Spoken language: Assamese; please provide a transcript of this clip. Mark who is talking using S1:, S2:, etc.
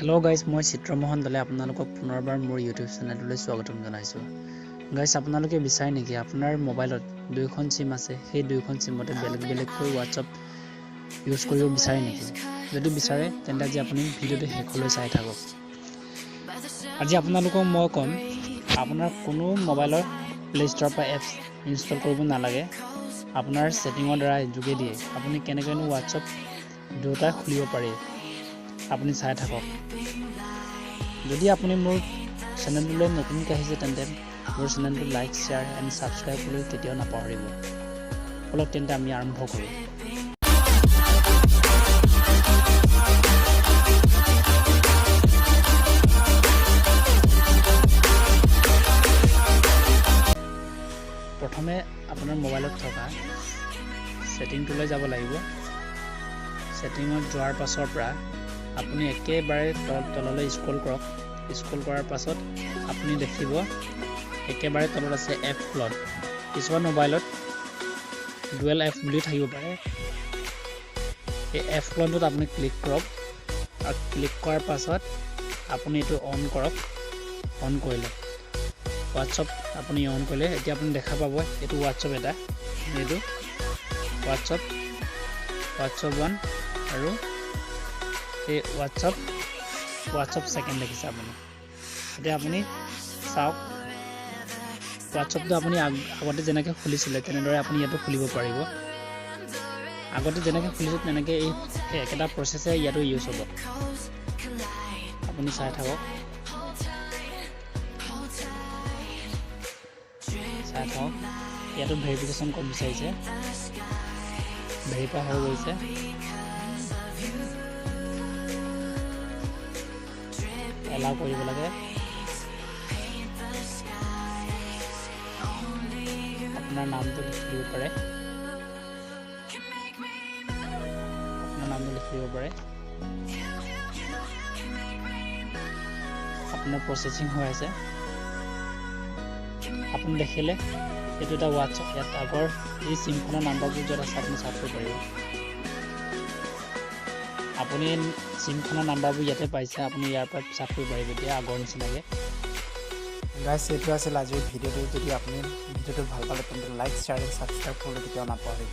S1: হেল্ল' গাইজ, মই চিত্ৰমোহন দলে আপোনালোকক পুনৰবাৰ মোৰ ইউটিউব চেনেলটোলৈ স্বাগতম জনাইছোঁ। গাইজ, আপোনালোকে বিচাৰে নেকি আপোনাৰ মোবাইলত দুইখন চিম আছে, সেই দুইখন চিমতে বেলেগ বেলেগকৈ হোৱাটছআপ ইউজ কৰিব বিচাৰে নেকি? যদি বিচাৰে, তেন্তে আজি আপুনি ভিডিঅ'টো শেষলৈ চাই থাকক। আজি আপোনালোকক মই ক'ম, আপোনাৰ কোনো মোবাইলৰ প্লে' ষ্ট'ৰৰ পৰা এপছ ইনষ্টল কৰিব নালাগে। আপোনাৰ ছেটিঙৰ দ্বাৰা যোগেদিয়ে আপুনি কেনেকৈনো হোৱাটছআপ দুয়োটা খুলিব পাৰি, আপুনি চাই থাকক। যদি আপুনি মোৰ চেনেলটোলৈ নতুনকৈ আহিছে, তেন্তে মোৰ চেনেলটো লাইক, শ্বেয়াৰ এণ্ড ছাবস্ক্ৰাইব কৰিবলৈ কেতিয়াও নাপাহৰিব। ব'লক তেন্তে, আমি আৰম্ভ কৰোঁ। প্ৰথমে আপোনাৰ মোবাইলত থকা ছেটিংটোলৈ যাব লাগিব। ছেটিঙত যোৱাৰ পাছৰ পৰা আপুনি একেবাৰে তললৈ স্ক্ৰল কৰক। স্ক্ৰল কৰাৰ পাছত আপুনি দেখিব একেবাৰে তলত আছে এপ ক্লন। কিছুমান মোবাইলত ডুৱেল এপ বুলিও থাকিব পাৰে। এই এপ ক্লনটোত আপুনি ক্লিক কৰক আৰু ক্লিক কৰাৰ পাছত আপুনি এইটো অন কৰক। অন কৰিলে হোৱাটছআপ আপুনি অন কৰিলে এতিয়া আপুনি দেখা পাব এইটো হোৱাটছআপ এটা, এইটো হোৱাটছআপ, হোৱাটছআপ ওৱান আৰু এই হোৱাটছআপ, হোৱাটছআপ ছেকেণ্ড দেখিছে আপুনি। এতিয়া আপুনি চাওক, হোৱাটছআপটো আপুনি আগতে যেনেকৈ খুলিছিলে, তেনেদৰে আপুনি ইয়াতো খুলিব পাৰিব। আগতে যেনেকৈ খুলিছে, তেনেকৈ এই সেই একেটা প্ৰচেছে ইয়াতো ইউজ হ'ব। আপুনি চাই থাকক, চাই থাকক। ইয়াতো ভেৰিফিকেশ্যন ক'ড বিচাৰিছে। ভেৰিফাই হৈ গৈছে। এলাউ কৰিব লাগে। আপোনাৰ নামটো লিখি দিব পাৰে। আপোনাৰ নামটো লিখি দিব পাৰে। আপোনাৰ প্ৰচেছিং হৈ আছে। আপুনি দেখিলে এইটো এটা হোৱাটছআপ। ইয়াত আগৰ এই চিমখনৰ নাম্বাৰবোৰ য'ত আছে, আপুনি চাৰ্চ কৰিব পাৰিব। আপুনি চিমখনৰ নাম্বাৰবোৰ ইয়াতে পাইছে। আপুনি ইয়াৰ পৰা চাৰ্চ কৰিব পাৰিব এতিয়া আগৰ নিচিনাকৈ।
S2: গাইছ, এইটো আছিল আজিৰ ভিডিঅ'টো। যদি আপুনি ভিডিঅ'টো ভাল পালে, তেন্তে লাইক, শ্বেয়াৰ এণ্ড ছাবস্ক্ৰাইব কৰিবলৈ কেতিয়াও নাপাহৰিব।